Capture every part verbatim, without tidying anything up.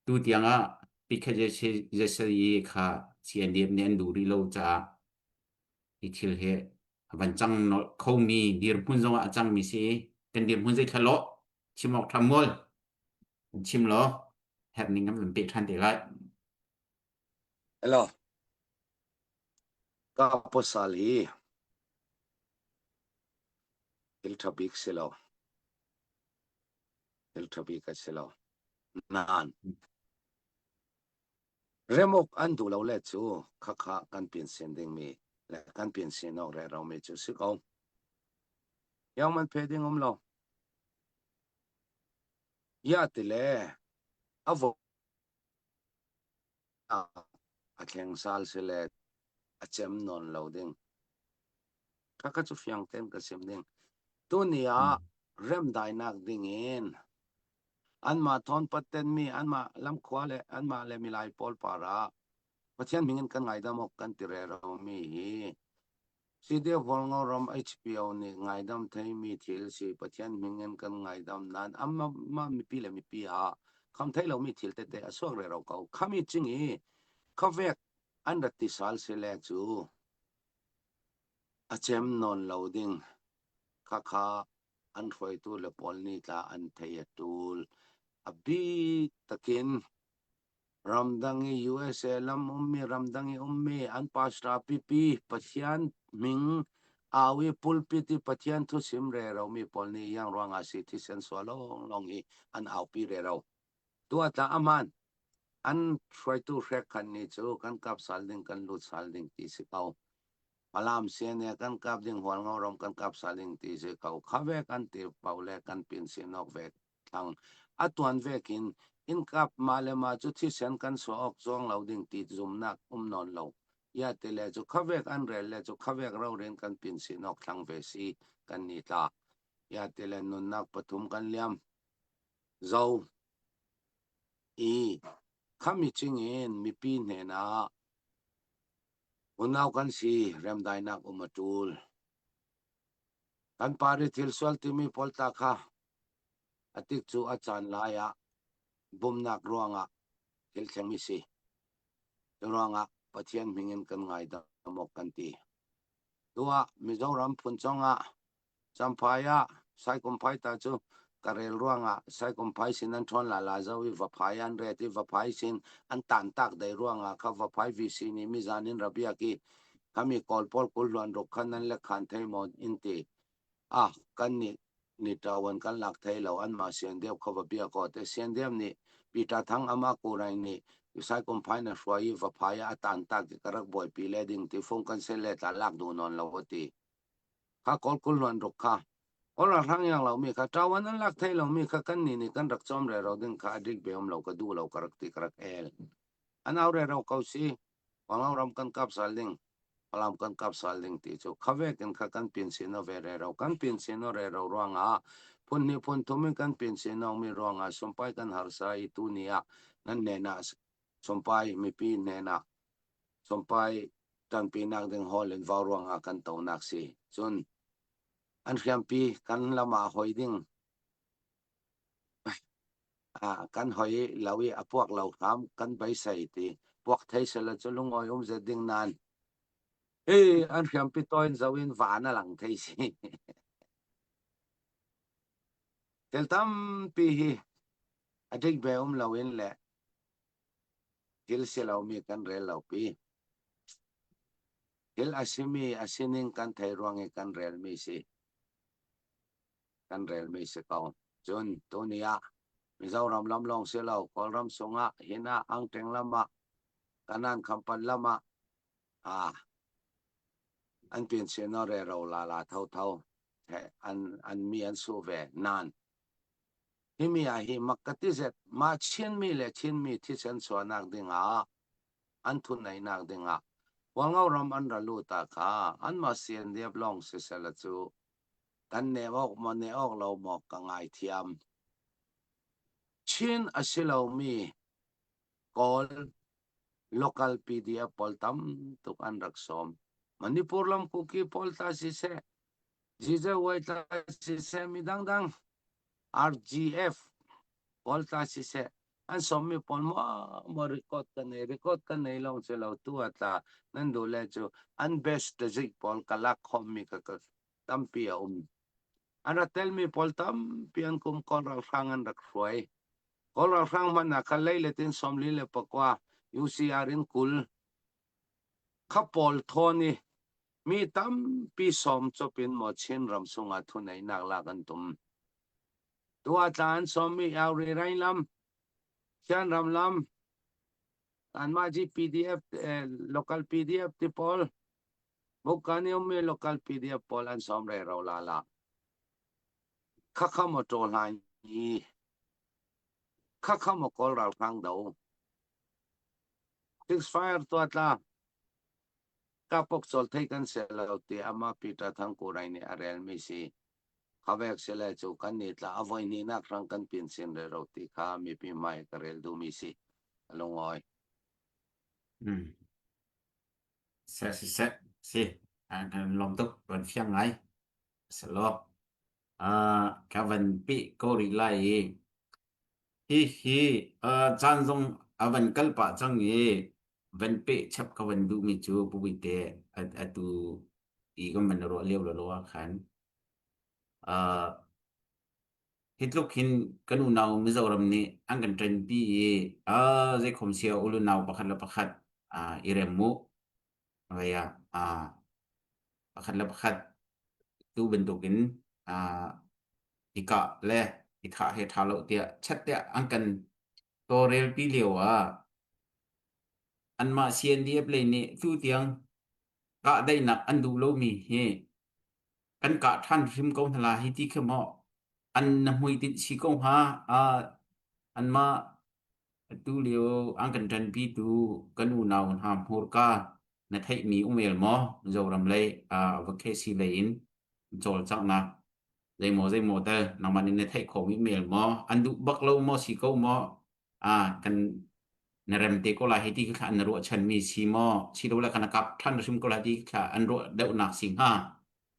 Tu tiangah P K J C, J C E kha C N D F nih an duh rih lo caah hi thil hi a van cang nawn kho mi dirhmun zongah a cang mi si. Kan dirhmun zei kha law chim awk ṭha mawl. Chim law, herh ning kan van peh ṭhan te lai. Hello. Ka pasal hi thil ṭha bik si lo. Thil ṭha bik a si lo. Nan. Remawk an duh lo le cu khakha kan pinsin ding mi le kan pinsin awk rero mi cu si ko. Yang man phe ding um lo. Ya ti le a vok a, a thleng sal si le a cem nawn lo ding. Kha kha cu fiang ten ka sim ding. Tuni ah remdainak dingin anmah thawn patten mi, anmah lamkhua le anmah le milai pawl parah Pathian hmingin kan ngaidam awk kan ti rero mi hi. C D F Hualngo ram H P O nih ngaidam thei mi thil si Pathian hmingin kan ngaidam nan amah mipi le mipi ah kham thei lo mi thil tete a suak rero ko. Khami cing i khavek an rat ti sal si le cu a cem nawn lo ding khakha an hruaitu le pawl nih tla an thei a ṭul. A bik takin ramdang i U S A lam ummi, ramdang i ummi an pastor pipi Pathian hming au i pulpit i Pathian thusim rero mi pawl nih yang ruangah si thisen sual lawnglawng i an aupi rero. Tuatla a hman an hruaitu hrekkhat nih cu kan kap sal ding, kan lut sal ding ti si ko. Falam sian e kan kap ding, Hualngo ram kan kap sal ding ti si ko. Khavek an ti paoh le kan pinsin awk vek thlang a tuan vekin in kap mah le mah cu thisen kan suah awk zuang lo ding ti zumnak um nawn lo. Ya ti le cu khavek an rel le cu khavek rori in kan pinsin awk thlang ve si kan ni tla. Ya ti le nunnak pathum kan liam zo i khami cingin mipi hnenah unau kan si, remdainak um a ṭul. Kan par i thil sual timi pawl tla kha a tik cu a caan lai ah bumnak ruangah thil thleng mi si. Cu ruangah Pathian hmingin kan ngaidam awk kan ti. Tuah Mizoram phun congah Champhai ah Saikumphai ta cu ka rel ruangah Saikumphai sin an ṭhawn lala zo i Vaphai an ret i Vaphai sin an tantak dei ruangah kha Vaphai V C nih mizan in ra biak i khami Kawl pawl kul hluan ruk kha nan le khan thei maw in ti. Ah, kannih ni tawan kan lak thei lo, anmah Sian Deuh kha va biak aw te. Sian Deuh nih Peter Thang ama kurai nih Saikumphai na hruai i Vaphai ah a tantak i ka rak buaipi le ding ti phone kan sel le tla lak duh nawn lo a ti. Kha Kawl kul hluan ruk kha Kawl ralhrang yang lo mi kha tawan an lak thei lo mi kha kannih nih kan rak cawm rero ding kha a dik be um lo ka duh lo ka rak ti ka rak el. An au rero ko si, Hualngo ram kan kap sal ding, Falam kan kap sal ding ti cu khavek in kha kan pinsin aw ve rero, kan pinsin aw rero ruangah phun hnih phun thum in kan pinsin aw mi ruangah sumpai kan harsa i tuni ah nan hnenah sumpai mipi hnenah sumpai ṭanpinak ding hawl in vau ruangah kan tonak si. Cun an hriampi kan lamah hoi ding, a, kan hoi lo i a puak lo hram kan beisei ti. Puak thei sela cu lungawi um zet ding nan hi an hriampi tawi in zo in van a lang thei si. Thil tampi hi a dik be um lo in le thil si lo mi kan rel lo pi. Thil a si mi a si ning kan thei ruang i kan rel mi si. Kan rel mi si ko. Cun tuni ah Mizoram lam lawng si lo, Kawlram sungah, hinah, Angteng lamah, Kanan Khampat lamah, a, an pinsin aw rero lala thotho. He, an, an mi an su ve nan. Himi ah hi mak ka ti zet, mah Chinmi le Chinmi thisen suahnak dingah, an thuneinak dingah Hualngo ram an ra lut ah kha, anmah Sian Deuh lawng sisela cu kan neh awk maw, neh awk lo maw ka ngaithiam. Chin a si lo mi Kawl local P D F pawl tam tuk an rak sawm. Manipur lam Kuki pawl ta siseh, Zizawai ta siseh, mi dangdang, R G F pawl ta siseh, An sawm mi pawl maw, maw record ka nei, record ka nei lo si lo, tu a tla nan duh le cu an best ta zik pawl ka lak khawm mi ka, ka tampi a um. An rak tel mi pawl tampi an kum Kawl ralhrang an rak hruai. Kawl ralhrang hmanh ah kha leilet in sawmli le pakua, U C R in kul, kha pawl thawn i mi tampi sawm cop in maw Chin ram sungah thuneihnak lak an tum. Tu a tla an sawm mi Yauri rain lam, Shan ram lam, anmah ci P D F, eh, local P D F ti pawl, Bukani um mi local P D F pawl an sawm rero lala. Kha kha maw ṭawl hlan i, kha kha maw Kawl ralhrang do. Ceasefire tuatla ka pok cawl thei kan si lo ti amah Peter Thangkurai nih a rel mi si. Kha vek si le cu kan ni tla a voi hnihnak hrang kan pin sin rero ti kha mipi hmai ka rel duh mi si. A lungawi. Hmm. Seh, seh, seh, si. Ah, kan lawm tuk, kan fiang ngai. Selaw. Ah, ka van pih ko rih lai i. Hi, hi, ah, caan zong a van kal pah cang i. Van pih chap ka van duh mi cu Pu Ui te a, atu i kan van ruah lio lo lo ah khan. Ah, hi tluk hin kan unau Mizoram nih an kan ṭanpi i, ah, zeikhom sia ulu nau pakhat le pakhat, ah, i rem uh. Vaya, ah, pakhat le pakhat tu bantukin, ah, i kah le i thah he ṭha lo tiah chat tiah an kan tawrelpi lio ah anmah C N D F lei nih tu tiang kah daihnak an duh lomi hi kan kah ṭhan hrim ko hna lai hi ti khi maw? An na hmuitinh si ko hnga? Ah, anmah atu lio an kan ṭanpitu kan unau hna hmurka na theihmi um el maw? Zoram lei, ah, advocacy lei in cawlcanghnak zeimaw zeimaw tal nangmah nih na theih khawh mi um el maw? An duh bak lo maw si ko maw? Ah, kan na rem te ko lai hei ti khi thla an na ruahchan mi si maw? Si lo le kan a kap ṭhan hrim ko lai ti khi thla an ruah deuhnak si hnga.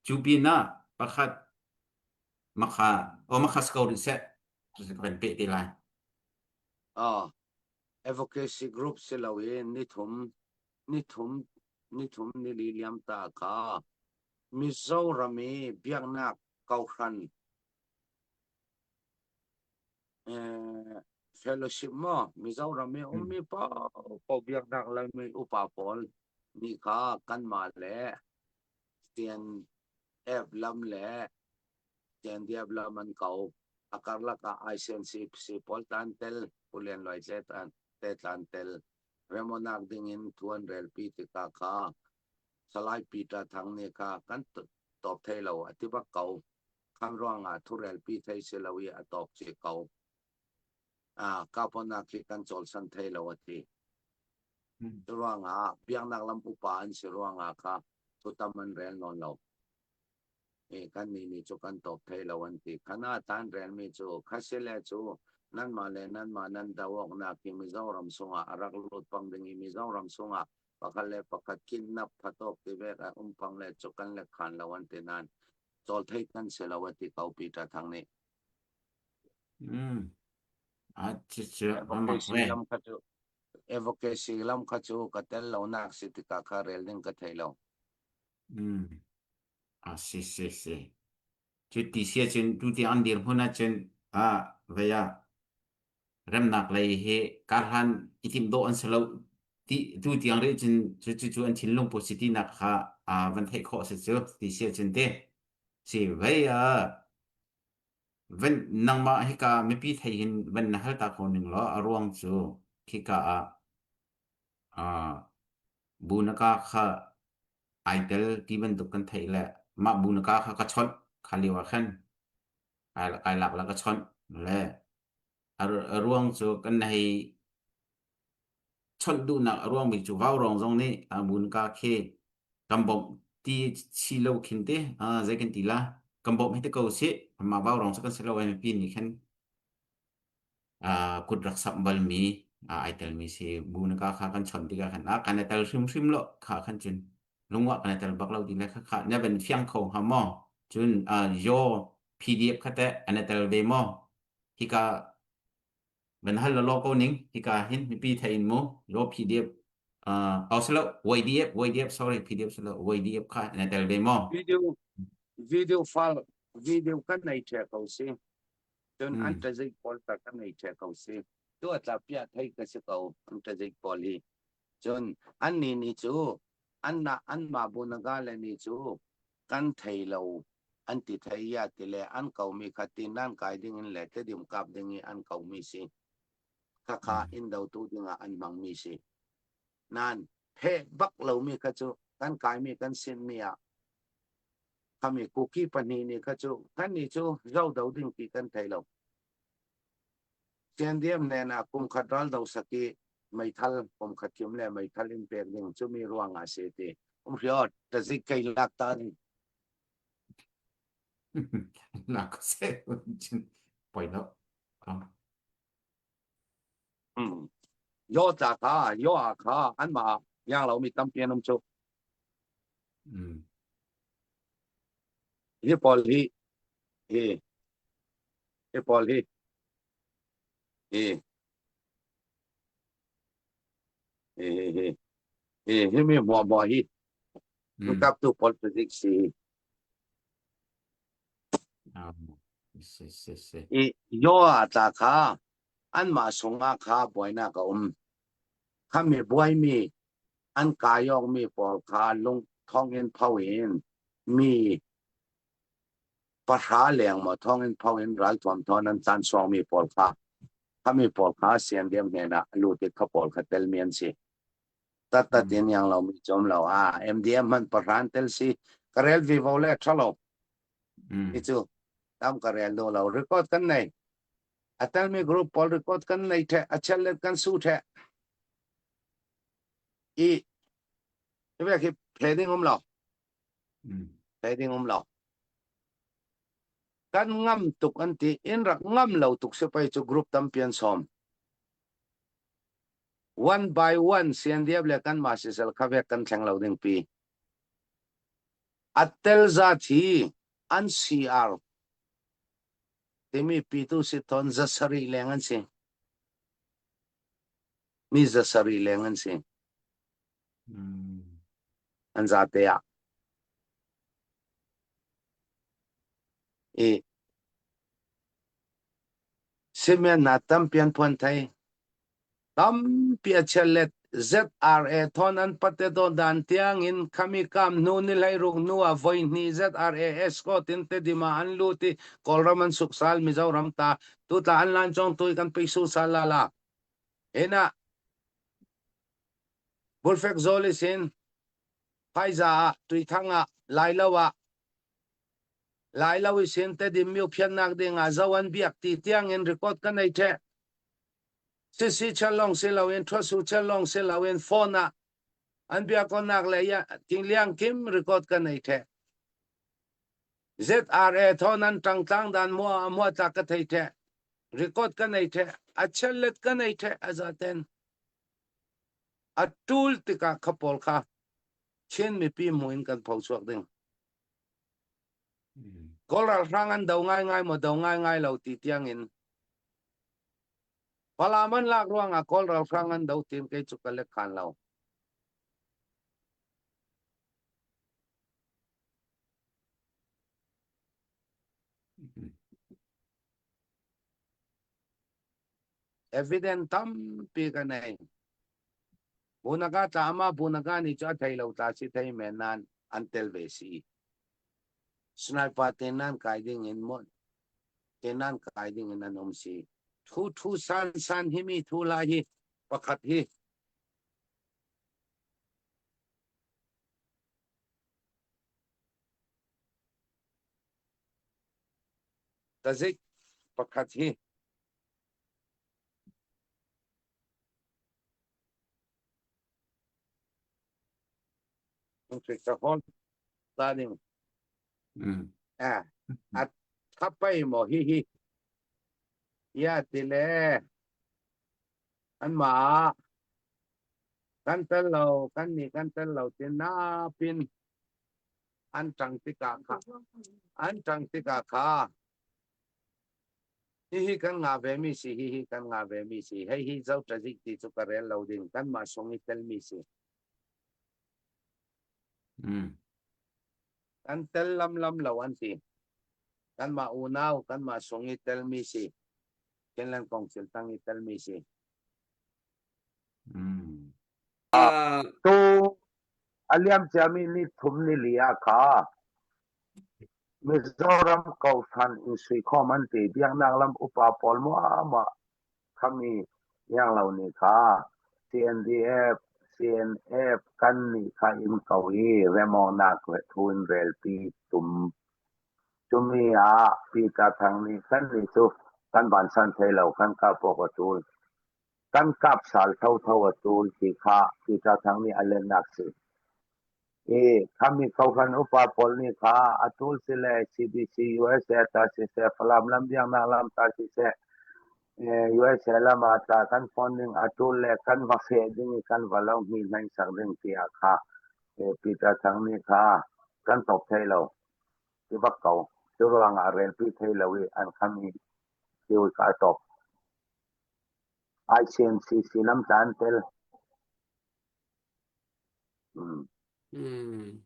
Cu pinah pakhat makha, aw, makha si ko rih seh. Kan peh te lai. Ah, advocacy group si lo i ni thum, ni thum, ni thum ni li liam ta kha Mizoram i biaknak kohhran, eh, fellowship maw, Mizoram i um mi paoh paoh biaknak lam i upa pawl nih kha kanmah le C N F lam le C N D F lam an ko. A karlak ah I C N C C pawl tla an tel, Pu Lian Luai te tla an, te tla an tel. Remawhnak dingin thu an relpi tikah kha Salai Peter Thang nih kha kan t-, tawp thei lo a ti bak ko. Khan ruangah thu relpi thei si lo i a tawk ci ko. Ah, kah pawhnak khi kan cawlsan thei lo a ti. Hmm. Cu ruangah biaknak lam upa an si ruangah kha thutam an rel nawn lo. Eh, kannih nih cu kan tawp thei lo an ti. Khan a tan relmi cu kha si le cu nanmah le nanmah nan do awknak hi Mizoram sungah a rak lut pang ding i Mizoram sungah pakhat le pakhat kidnap phatawk ti vek a um pang le cu kan lek khan lo an ti nain cawl thei kan si lo a ti ko Peter Thang nih. Hmm. A cucu a mak ve. Advocacy lam kha cu, advocacy lam kha cu ka tel lonak si tikah kha rel ding ka thei lo. Hmm. A si, si, si. Cu ti si ahcun, tu ti an dirhmun ahcun, ah, vaya remnak lei hi kar hlan i timh dawh an si lo ti, tu tiang rih cun, cu, cu, cu an thinlung positive nak kha, ah, van theih khawh a si cu, ti si ahcun ti. Si vaya. Van nangmah hika mipi thei hin van na hal ta ko ning law, a ruang cu khika ah, ah, bu na ka kha ai tel ti bantuk kan theih le, mah bu na ka kha ka chawnh kha lio ah khan kai, kai lak la ka chawnh le, a, a ruang cu kan na hei chawnh duhnak a ruang bik cu vau rawng zong nih, ah, bu na ka khi kan bawmh ti si lo khin te, ah, zei kan ti la, kan bawmh hi te ko sih, amah vau rawng cu kan si lo, ai mipi nih khan, ah, kut rak samh bal mi, ah, ai tel mi si, bu na ka kha kan chawnh tikah khan, ah, kan a tel hrimhrim lo kha khan cun lungah kan a tel bak lo ti le kha, kha na van fiang kho ha maw? Cun, ah, yaw P D F kha te an a tel ve maw? Hika Van hal lo lo ko ning, hi ka hin, mipi thei in mu, lo P D F, ah, aw silo, Y D F, Y D F, sorry, P D F silo, Y D F kha, na tel de mo. Video, video file, video kan nei che ko si. Chun an tazik pol ta kan nei che ko si. Tu a ta pia thei ka si ko, an tazik pol hi. Chun an ni ni chu, an na, an ma bu na ga le ni chu, kan thei lo, an ti thei ya ti le, an kau mi kha tin nan kai ding in le, te dim kap ding i an kau mi si. Kha kha in dau tu ding a an mang mi si. Nan, phe bak lo mi kha chu, kan kai mi, kan sin mi a. Kha mi Kuki pahni ni kha chu, kan ni chu, zau dau ding ki kan thei lo. Sian diam nena kum khat ral dau saki, mai thal, kum khat kim le, mai thal in pek ding, chu mi ruang a si ti. Um hriot, ta zik kai lak ta ni. Na ko se, chin, poi lo. Kong. Yo ta kha, yo a kha, an ma, yang lo mi tam pian um chu. Hi pol hi, hi, hi pol hi, hi, hi, hi, hi, hi, hi mi mo mo hi. Kap tu pol tu zik si. Ah, si, si, si. I, yo a ta kha, an ma sung a kha buai na ka um. Kha mi buai mi, an ka yong mi pol kha lung thong in phau in, mi pahra leng mo thong in phau in ral tuam thon an chan suang mi pol kha. Kha mi pol kha sian diam nena, lu ti kha pol kha tel mian si. Tat tat in yang lo mi chom lo a, M D M man pahran tel si, ka rel vi vo le tha lo. I chu, tam ka rel do lo, record kan nei. A tel mi group pol record kan nei the, a chel let kan su the. I, i ve ki phe ding um lo. Phe ding um lo. Kan ngam tuk an ti, in rak ngam lo tuk si pai chu group tam pian som. One by one, sian diap le kan ma si sel kha vek kan thleng lo ding pi. A tel za thi, an C R. Ti mi pi tu si thon za sari leng an si. Mi za sari leng an si. An za te a. I. Simian na tam pian puan thai. Tam pia chelet Z R A thon an pate do dan tiang in kha mi kam nu ni lai ruk nu a voi ni Z R A escort in te dima an lu ti Kawlram an suk sal Mizoram ta tu ta an lan chong tui kan pei su sal la la. Ena Bulfek Zoli sin Phaiza a, Tuithang a, Lailo a, Lailo i sin te dim miu phian nak ding a zo an biak ti tiang in record ka nei the. Sisi chalong si lo in, thuasu chalong si lo in, phone a an biak ko nak le ya, ting liang kim record ka nei the. Z R A thon an tang tang dan mua, mua ta ka thei the. Record ka nei the. A chelet ka nei the, a za ten. A tul tika kha pol kha. Chin mipi mu in kan phau chuak ding. Kawlral hrang an do ngai ngai maw do ngai ngai lo ti tiang in. Palaman lak ruang a Kawlral hrang an do tin kei chu ka lek khan lo. Evident tampi ka nei. Bunaga ta ama bunaga ni chu a thei lo ta si thei men nan an tel ve si. Sniper te nan kai ding in mon. Te nan kai ding in an um si. Thu thu san san hi mi thu lai hi. Pakhat hi. Tazik pakhat hi. Ka hon ta ding. A, a thapai mo hi hi. Ya ti le. An ma. Kan tel lo, kan ni kan tel lo tin na pin. An tang tika kha. An tang tika kha. Hihi kan ngah ve mi si, hihi kan ngah ve mi si. Hei hi zo ta zik ti cu ka rel lo ding. Kanmah sung i tel mi si. Mm. Kan tel lamlam lo an ti. Kanmah unau, kanmah sung i tel mi si. Chinland Council tang i tel mi si. Mm. Ah, Tu a liam ciami ni thum ni li ah kha Mizoram Kohhran in sui khawm an ti, biaknak lam upa pawl muahmuah khami yang lo ni kha C N D F, C N F kan nih kha in ko i remawknak le thu in relpi tum. Cumi ah Peter Thang nih kan nih cu kan vansan thei lo, kan kap awk a tul, kan kap sal thotho a tul ti kha Peter Thang nih a lennak si. I khami Kohhran upa pawl nih kha a tul si le C D C U S A ta si se, Falam lam biaknak lam ta si se, eh, U S A lam ah ta kan phone ding a tul le kan va feh ding i kan va lo hmi hnaisak ding ti ah kha, eh, Peter Thang nih kha kan tawp thei lo. Ti bak ko. Cu ruangah relpi thei lo i an khami ti ui ka tawp. I C M C C lam ta an tel. Mm. Mm.